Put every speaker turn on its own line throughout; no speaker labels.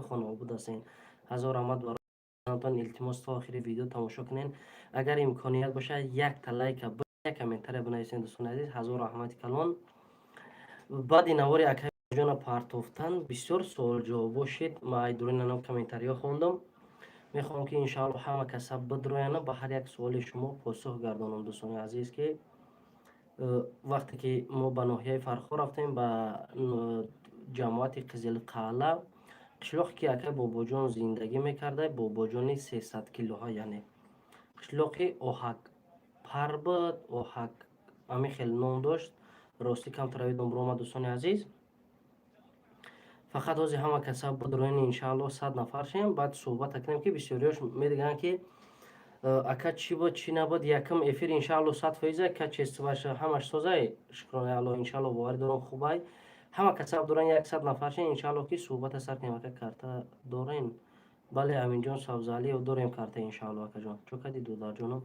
Саломату хонаобуд ҳастен. Ҳазор раҳмат бароятон. Илтимос, то охири видео тамошо кунен. Агар имконият бошад, якта лайка, як комментария бинависен, дӯстони азиз. Ҳазор раҳмати калон. Баъди навори акаҷона партофтан бисёр суолҷавобо шид. Ма айдуринанам комментариҳо хондам. Мехоҳам, ки иншаалло ҳама каса бидрояна, ба ҳар як суоли шумо посух гардонам, дӯстони азиз, ки вақте ки мо ба ноҳияи Фархор рафтем, ба ҷамоати Қизилқаъла, қишлоқе ки акай Бобоҷон зиндагӣ мекарда, Бобоҷони 300 килоҳа, яъне қишлоқи Оҳакпар буд, Оҳак ҳамин хел ном дошт. Ростӣ, камтар ёдам биромад, дӯстони азиз. Фақат ҳозир ҳама каса бидроен, иншаалло, 100 нафар шем, баъд суҳбата кунем, ки бисёриёш медигӯянд, ки ака, чӣ буд, чӣ набуд. Якум эфир, иншаалло, 100%, качествоаш ҳамаш созай, шукронаи Алло, иншаалло, боварӣ дорам, хубай. Ҳама каса доран, 100 нафар шем, иншаалло, ки суҳбата сар кунем. Ака, карта дорем? Бале, Аминҷон Сабзалиев, дорем карта, иншаалло. Акаҷон, чо кади, додарҷоном?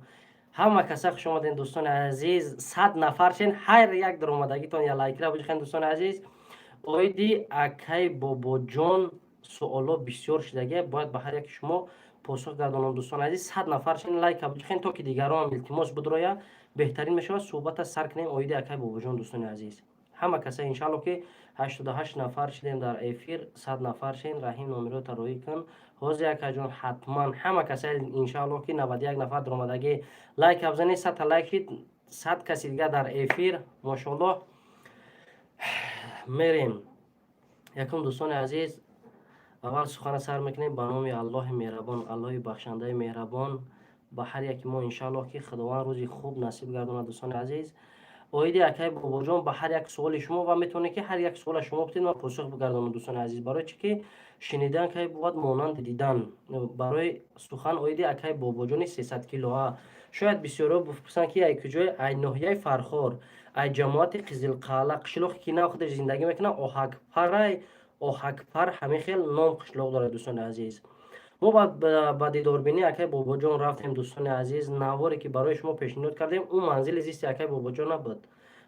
Ҳама каса хуш омадем, дӯстони азиз. 100 нафар шен, ҳар як даромадагитон я лайкра бижихен, дӯстони азиз. Оиди акай Бобоҷон суоло бисёр шудагия, бояд ба ҳар яки шумо посух гардонам, дӯстони азиз. 100 нафар шен, лайка бижихен, то ки дигароам, илтимос, бидроя, беҳтарин мешавад. Суҳбата сар кунем оиди акай Бобоҷон, дӯстони азиз. Ҳама каса, иншаалло, ки 88 нафар шидем дар эфир, 100 нафар шен. Раҳим, номеро тароӣ кун ҳозир, акаҷон, ҳатман. Ҳама каса, иншаалло, ки 91 нафар даромадагӣ, лайка бизанед, 100-та лайк шид, 100 каси дигар дар эфир, мошоаллоҳ. Мерем. Якум, дӯстони азиз, аввал сухана сар мекунем ба номи Аллоҳи меҳрабон, Аллоҳи бахшандаи меҳрабон. Ба ҳар яки мо, иншааллоҳ, ки Худованд рӯзи хуб насиб гардонад, дӯстони азиз. Оиди акай Бобоҷон ба ҳар як суоли шумо, ва метавонед, ки ҳар як суола шумо бутед, ман посух бигардонам, дӯстони азиз. Барои чӣ ки шунидан кай бувад монанди дидан. Барои сухан оиди акай Бобоҷони 300 килоа, шояд бисёриҳо бипурсанд, ки ай куҷое? Ай ноҳияи Фархор, ай ҷамоати Қизилқаъла, қишлоқе ки нав худаш зиндагӣ мекунад, Оҳакпарай, Оҳакпар ҳамин хел ном қишлоқ дорад, дӯстони азиз. Мо ба дидорбинии акай Бобоҷон рафтем, дӯстони азиз. Наворе ки барои шумо пешниҳод кардем, ӯ манзили зисти акай Бобоҷон набуд,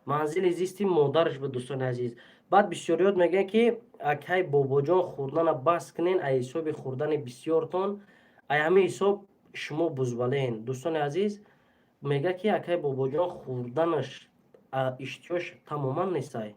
манзили зисти модараш буд, дӯстони азиз. Баъд бисёриёт мегӯянд, ки акай Бобоҷон, хӯрдана бас кунен, ай ҳисоби хӯрдани бисёртон, ай ҳамин ҳисоб шумо бузбален. Дӯстони азиз, мегӯяд, ки акай Бобоҷон хӯрданаш иштиҳош тамоман нестай,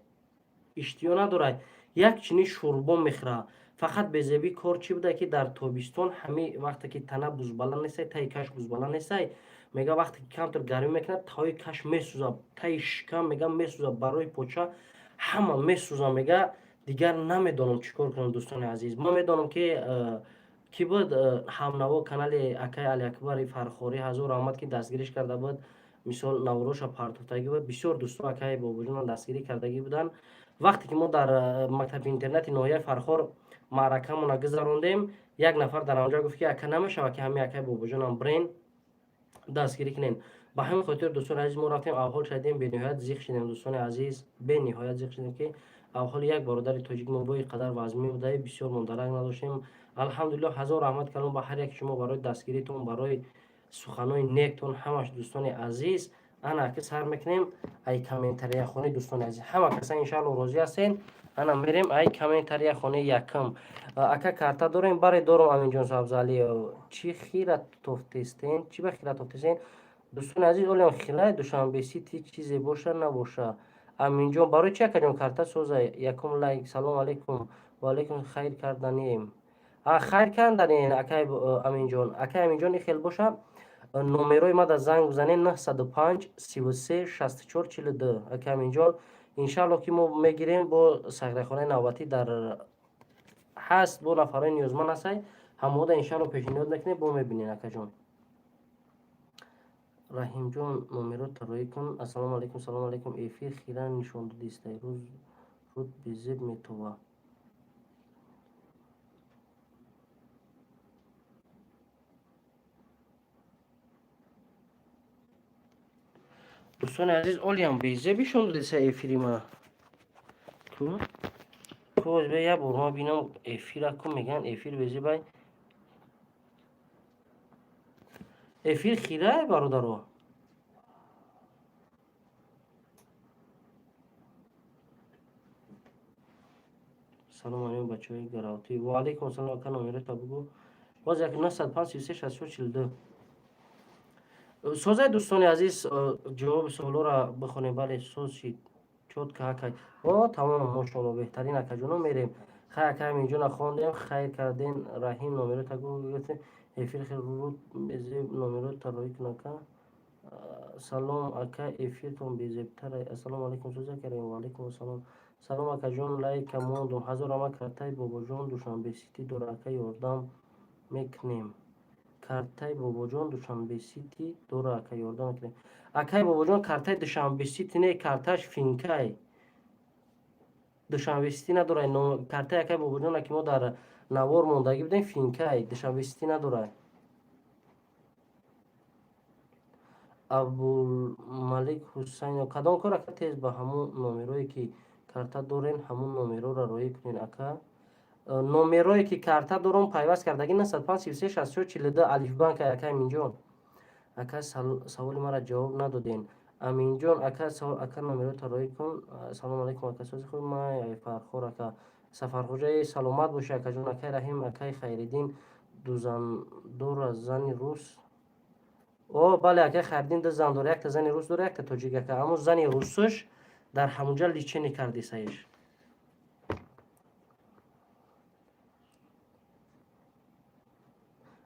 иштиҳо надорад, як чини шӯрбо мехӯрад. Фақат безебӣ кор чӣ буда, ки дар тобистон ҳами вақте ки тана бузбала нестай, таи каш бузбала нестай, мега, вақте ки камтар гармӣ мекунад, таои каш месӯза, таи шикам, мега, месӯза, барои поча ҳама месӯза. Мега, дигар намедонам чӣ кор кунам. Дӯстони азиз, ман медонам, ки кӣ буд, ҳамнаво канали акай Алиакбари Фархорӣ, ҳазор раҳмат, ки дастгириш карда буд. Мисол, навроша партофтагӣ буд. Бисёр дӯсто акай Бобоҷонам дастгирӣ кардагӣ буданд. Вақте ки мо дар мактаби интернати ноҳияи Фархор маъракамона гузарондем, як нафар дар онҷо гуфт, ки ака, намешавад, ки ҳамин акай Бобоҷонам бирен, дастгирӣ кунем. Ба ҳамин хотир, дӯстони азиз, мо рафтем, авҳол шадем, бениҳоят зиқ шидем, дӯстони азиз, бениҳоят зиқ шидем, ки авҳоли як бародари тоҷик мо бо ин қадар вазмӣ будаи, бисёр мондарак надоштем. Алҳамдулиллоҳ, ҳазор раҳмат калом ба ҳар яки шумо барои дастгиритон, барои суханои нектон ҳамаш, дӯстони азиз. Ана ки сар мекунем ай комментарияхонӣ, дӯстони азиз. Ҳама каса, иншаалло, розӣ ҳастен. Ана мерем ай комментарияхонаи якум. Ака, карта дорем? Баре, дорум, Аминҷон Сабзалиев. Чӣ хира тофтестен? Чӣ ба хира тофтестен, дӯстони азиз? Олиам хилай Душанбе Сити чизе боша набоша. Аминҷон, барои чи, акаҷон, карта соза? Якум лайк. Салому алайкум. Ваалайкум. Хайр карданием, хайр карданем, акай Аминҷон. Акай Аминҷон, и хел боша, номерои ма да занг бизанед: 905 33 64 42. Акай Аминҷон, иншаалло, ки мо мегирем, бо саграхонаи навбатӣ дар ҳаст, бо нафарҳои ниёзманд ҳастай, ҳамода, иншаалло, пешниҳод мекунем, бо мебинем, акаҷон. Раҳимҷон, номеро тароӣ кун. Ассалому алайкум. Салому алайкум. Эфир хира нишон додистай, рӯз руд безеб метова. Дӯстони азиз, олиам безебишон додиса эфири ма ку ку як бор ма бинам эфира ку. Мегӯянд, эфир безебай, эфир хирай, бародаро. Салом алейкум, бачаҳои гаравтӣ. Ва алейкум салом, ака, номерота бугӯ. Боз як 905 33 64 42. Созай, дӯстони азиз, ҷавоби суолоро бихонем. Бале, соз шид, чётко, акай. О, тамом, мошоалло, беҳтарин, акаҷоно, мерем. Хай, ака, ҳаминҷона хондем, хайр карден. Раҳим, номерота гӯ. Эфир хел руд безеб, номерота роӣ кун, ака. Салом, ака, эфиртон безебтар. Ассалому алайкум, сӯза карем. Ва алайкум ассалом. Салом, акаҷон, лайка мондум, ҳазор ама. Картаи Бобоҷон Душанбе Сити дора, ака, ёрдам мекунем. Картаи Бобоҷон Душанбе Сити дора, ака, ёрдам мекунем. Акаи Бобоҷон, картаи Душанбе Сити не, картааш Финкай, Душанбе Сити надорай. Картаи акаи Бобоҷона, ки мо дар навор мондагӣ будем, Финкай, Душанбе Сити надорай. Абулмалик Ҳусайнов, кадом кор, ака, тез? Ба ҳамун номерое ки карта дорен, ҳамун номероро роӣ кунед, ака. Номерое ки карта дорам пайваст кардагӣ 905 33 64 42, Алифбанк, ака Аминҷон. Ака, саволи маро ҷавоб надоден. Аминҷон ака, ака, номерота роӣ кун. Салому алайкум, ака, сози худ май Фархор, ака Сафархоҷаи, саломат бошӣ, акаҷон. Акаи Раҳим, акаи Хайриддин дузандора, зани рус? О, бале, акаи Хайриддин ду зан дора, якта зани рус дора, якта тоҷик, ака. Аммо зани русаш дар ҳамунҷа лечение кардисаиш.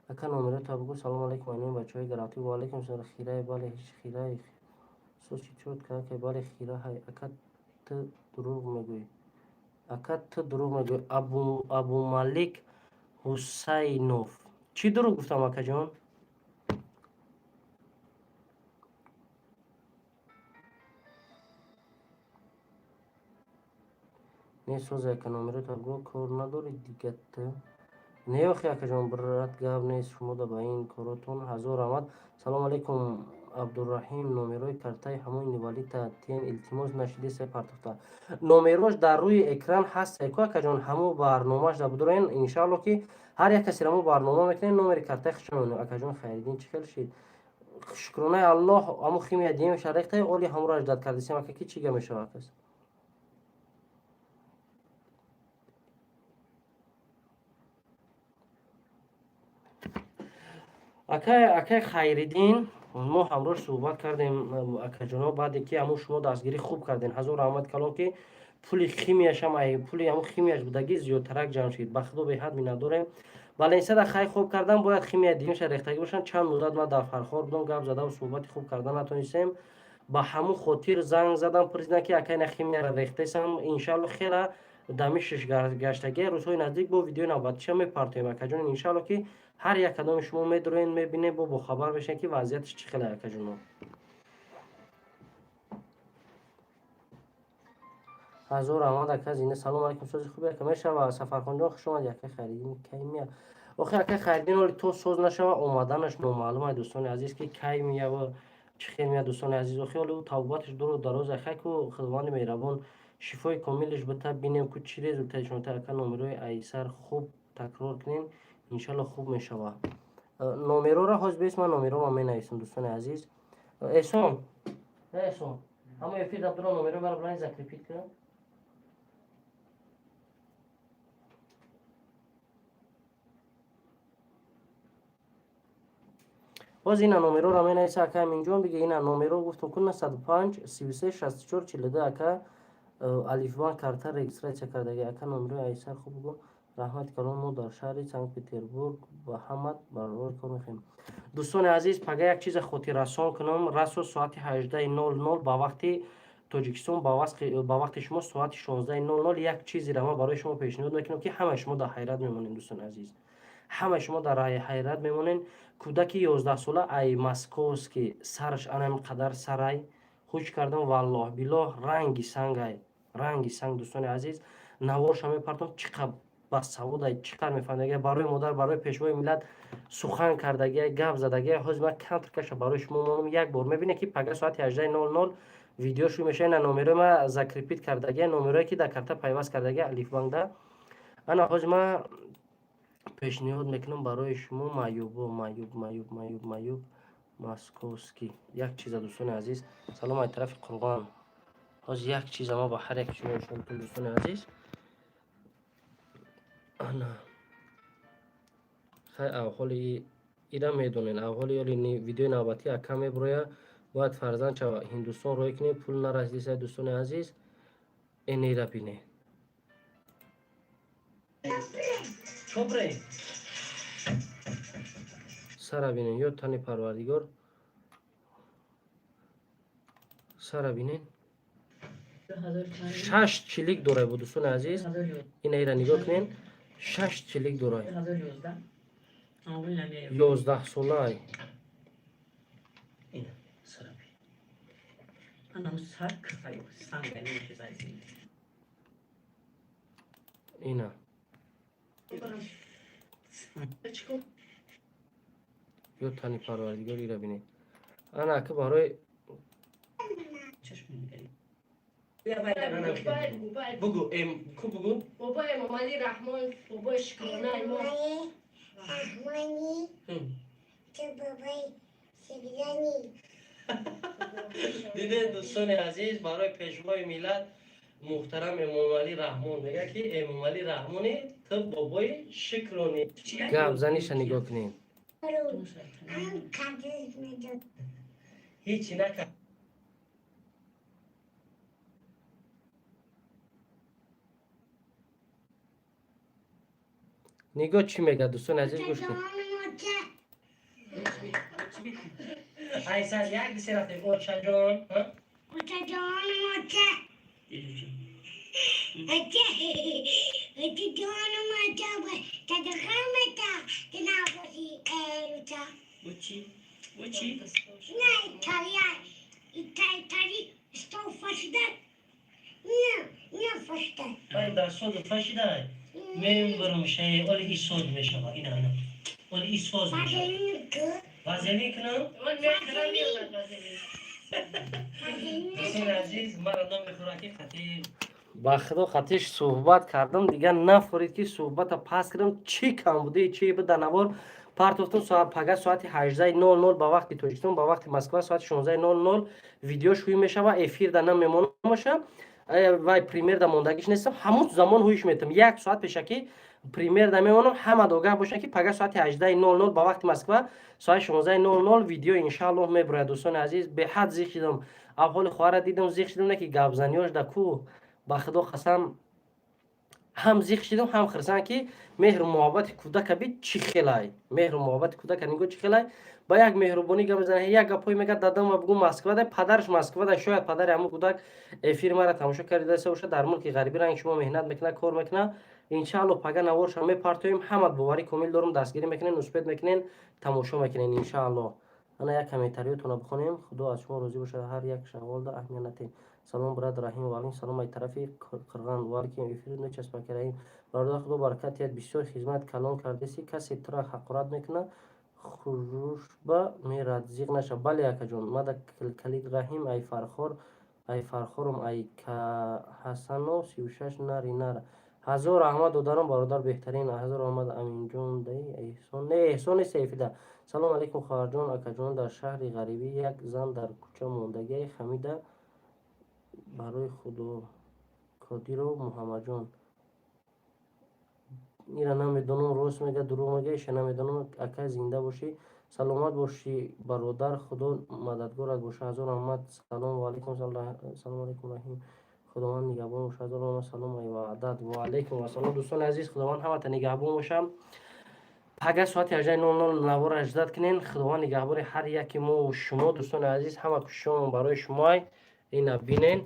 Ака, номерота бугӯ. Салому алайкум, айнои бачаҳои гаравтӣ. Ва алайкум салом. Хирай, бале, ҳеҷ хирай. Соси чётко, ака, бале, хира ҳай. Ака, ту дурӯғ мегӯӣ. Ака, ту дурӯғ мегӯӣ. Абумалик Ҳусайнов, чӣ дурӯғ гуфтам, акаҷон? Не, соза, ака, номерота гӯ. Кор надорӣ дига ту? Не, охи, акаҷон, брат, гап нест, шумода ба ин коротон ҳазор раҳмат. Салому алайкум, Абдураҳим, номерои картаи ҳамои инвалида тен, илтимос, нашидеса партохта. Номерош дар рӯи экран ҳаст ку, акаҷон, ҳамун барномааш да будроен. Иншаалло, ки ҳар як касеро мо барнома мекунем, номери картаи худшон. Акаҷон Хайриддин чӣ хел шид? Шукронаи Аллоҳ, ҳамун химия дием шарехтаи оли ҳамуро аждад кардисем, ака, ки чӣ га мешавад кас. Акаи Хайриддин, мо ҳамроҳ суҳбат кардем, акаҷоно, баъде ки ҳамун шумо дастгирӣ хуб кардем. Ҳазор раҳмат калом, ки пули химияшам, пули ҳамун химияш будагӣ зиёдтарак ҷамъ шид. Ба худо, беҳад миннатдорем. Баленсада хай хуб кардан бояд, химия димша рехтагӣ бошанд. Чанд муддат ман дар Фархор будам, гап задаву суҳбати хуб карда натонистем. Ба ҳамун хотир занг задам, пурсидам, ки ака, ина химияра рехтесам. Иншаалло, хела дамишш гаштагӣ, рӯзҳои наздик бо видеои навбатиша мепартоем, акаҷон. Иншаалло, ки ҳар як кадоми шумо медроен, мебинем, бо бохабар мешавем, ки вазъияташ чӣ хела, акаҷоно. Ҳазор раҳмат, ака, зинда. Салому алайкум, сози хуби, ака, мешава. Сафархонҷон, хуш омадӣ. Ака Хайриддин кай мия? Охи, ака Хайриддин оли то соз нашава, омаданаш номаълум ай, дӯстони азиз, ки кай миява, чӣ хел мия, дӯстони азиз. Охи, оли ӯ тавбаташ дуру дароз. Хай ку Худованди меҳрабон шифои комилаш бита, бинем ку чӣ результатшон. Ака, номерои айсар хуб такрор кунем, иншалло, хуб мешава. Номерора ҳоз бес, ман номероро менависам, дӯстони азиз. Эҳсон, эҳсон, ҳамо эфир дабдуро номеро маро билани закрепить кунам. Боз ина номероро менависа, ака Аминҷон, биге. Ина номеро гуфтум ку: 905 33 64 42, ака. Алифбан карта регистрация кардаги. Ака, номерои айсар хуб бугӯ. Раҳмати калон, мо дар шаҳри Санкт Петербург ба ҳамат барори кор мехоҳем. Дӯстони азиз, пага як чиза хотиррасон кунам: расо соати 18:00 ба вақти Тоҷикистон, ба вақти шумо соати 16:00, як чизеро ман барои шумо пешниҳод мекунам, ки ҳамаи шумо дар ҳайрат мемонед. Дӯстони азиз, ҳамаи шумо дар ҳайрат мемонед. Кӯдаки 11сола ай московский, сараш анам қадар сарай, хуш кардам, валлоҳ билоҳ, ранги сангай, ранги санг. Дӯстони азиз, наворша мепартом, чӣ қадр басаводай, чӣ қадр мефаҳмидагия, барои модар, барои пешвои миллат сухан кардагия, гап задагия. Ҳозир ман контркаша барои шумо монам, як бор мебинед, ки пага соати 18:00 видео шӯ мешава. Ина номерои ма закрепить кардагия, номерое ки дар карта пайваст кардагия Алифбанкда. Ана ҳозир ман пешниҳод мекунам барои шумо маюбо, маюб, маюб, маюб, маюб московский. Як чиза, дӯстони азиз, салом ай тарафи Қурғон. Ҳозир як чиза ма ба ҳар як шумо нишон дӯстони азиз. Ана хай, авҳоли ира медонен, авҳоли ёли видеои навбатӣ ака меброя. Бояд фарзанд чава Ҳиндустон рой кунем, пул нарасидиса. Дӯстони азиз, энера бине.
Чобре.
Сара бинен, ё тани Парвардигор, сара бинен, шаш чилик дорай бу. Дӯстони азиз, инаира нигоҳ кунен, шаш чилик дорай, 11-солаай.
Ина сара би. Анам сар кифай санга намешизай.
Ина.
Чикор?
Ё тани Парвардигор, ира бинед. Ана ака барои
Чашм менигари. Бугу, эм, ку бугу?
Бобои Эмомалӣ Раҳмон, бобои шукронаи мо.
Раҳмони, ту бобои Сибирани.
Диде, дӯстони азиз, барои пешвои миллат муҳтарам Эмомалӣ Раҳмон мега, ки Эмомалӣ Раҳмони, ту бобои шукронӣ. Гап заниша нигоҳ кунед.
Ам кадр медод.
Ҳечи накард.
Нигоҳ, чӣ мегӯяд, дӯстони азиз, гӯш кунед.
Айсар як дисе рафтем, очаҷон.
Очаҷон, оча. Оча. Очаҷоном, оча. Тадахамата. Тинабоси эрута.
Учи. Учи.
На Италия. Итали сто фашида. Не, не фашида.
Ман дар соду фашидай. Мебарам шай, оли и соз мешава. Ина ана. Оли и соз мешава.
Вазелин ку.
Вазелин кунам?
Он мехӯрам, меомад вазелин.
Вазелин.
Дӯстони азиз, мара ном мехӯрад, ки қатӣ
Ба худо, қатиш суҳбат кардам, дигар нафорид, ки суҳбата пас кардам. Чӣ камбудии чи буд, дар навор партофтум. Пага соати 18:00 ба вақти Тоҷикистон, ба вақти Москва соати 16:00 видео шӯӣ мешава. Эфир да намемонамаша вай, пример да мондагиш нестам. Ҳамун замон ҳуиш метам, як соат пешакӣ пример да мемонам. Ҳама огаҳ бошанд, ки пага соати 18:00 ба вақти Москва, соати 16:00 видео иншааллоҳ меброяд. Дӯстони азиз, беҳад зиқ шидам, авҳоли хоҳара дидам, зиқ шидам, не ки гапзаниёш да ку. Ба худо қасам, ҳам зиқ шидам, ҳам хирсанд, ки меҳру муҳаббати кӯдака би чӣ хелай, меҳру муҳаббати кӯдака нигоҳ чӣ хелай, ба як меҳрубонӣ гап мезанад, як гапҳое мегӯяд. Дадам ва бугу Москва да, падараш Москва да. Шояд падари ҳамун кӯдак эфири мара тамошо кардаиста бошад, дар мулки ғарибӣ ранги шумо меҳнат мекунад, кор мекунад. Иншааллоҳ, пага наворша мепартоем. Ҳамат боварӣ комил дорум, дастгирӣ мекунен, успеть мекунен, тамошо мекунен иншааллоҳ. Ана як комментариётонро бихонем. Худо аз шумо розӣ бошад, ҳар як шаволда аҳамият натиҳед. Салом, брат Раҳим. Ваалайкум салом, ай тарафи Қирған. Ваалайкум, эфир мечаспаки, Раҳим бародар, худо баракат диҳад, бисёр хизмат калон кардеси. Касе тура ҳақорат мекунад, хурушба мерад, зиқ наша. Бале, акаҷон, мада калид. Раҳим ай Фархор, ай Фархорум, ай Ҳасанов 36 нари нара. Ҳазор раҳмат, додарам, бародар беҳтарин. Ҳазор раҳмат, Аминҷон. Даи Эҳсон, не, Эҳсон нест эфида. Салом алейкум, хоҳарҷон, акаҷон. Дар шаҳри ғарибӣ як зан дар кӯча мондагиай, хамида барои худо. Кодиров Муҳаммадҷон, ира намедонам, рост мега, дурӯғ мега, иша намедонам. Ака, зинда бошӣ, саломат бошӣ, бародар, худо мададгорат боша. Ҳазор раҳмат. Салом ваалайкум, салом алейкум, Раҳим, худованд нигаҳбон боша. Ҳазор раҳмат. Салом ай ваъдат. Ваалайкум ассалом. Дӯстони азиз, худованд ҳамата нигаҳбон бошам. Пага соати 18:00 навора ждать кунен. Худованд нигаҳбони ҳар яки мо шумо. Дӯстони азиз, ҳама кӯшишомон барои шумоай. Ина бинен,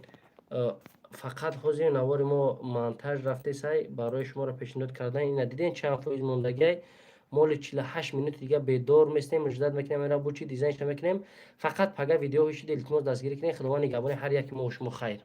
фақат ҳозир навори мо монтаж рафтесай, барои шуморо пешниҳод кардан. Ина диден, чанд фоиз мондагиай. Моли 48 минути дига бедор местем, ждать мекунем, ира бучи дизайнша мекунем. Фақат пага видео ҳишида, илтимос, дастгирӣ кунем. Худованд нигаҳбони ҳар яки мо шумо. Хайр.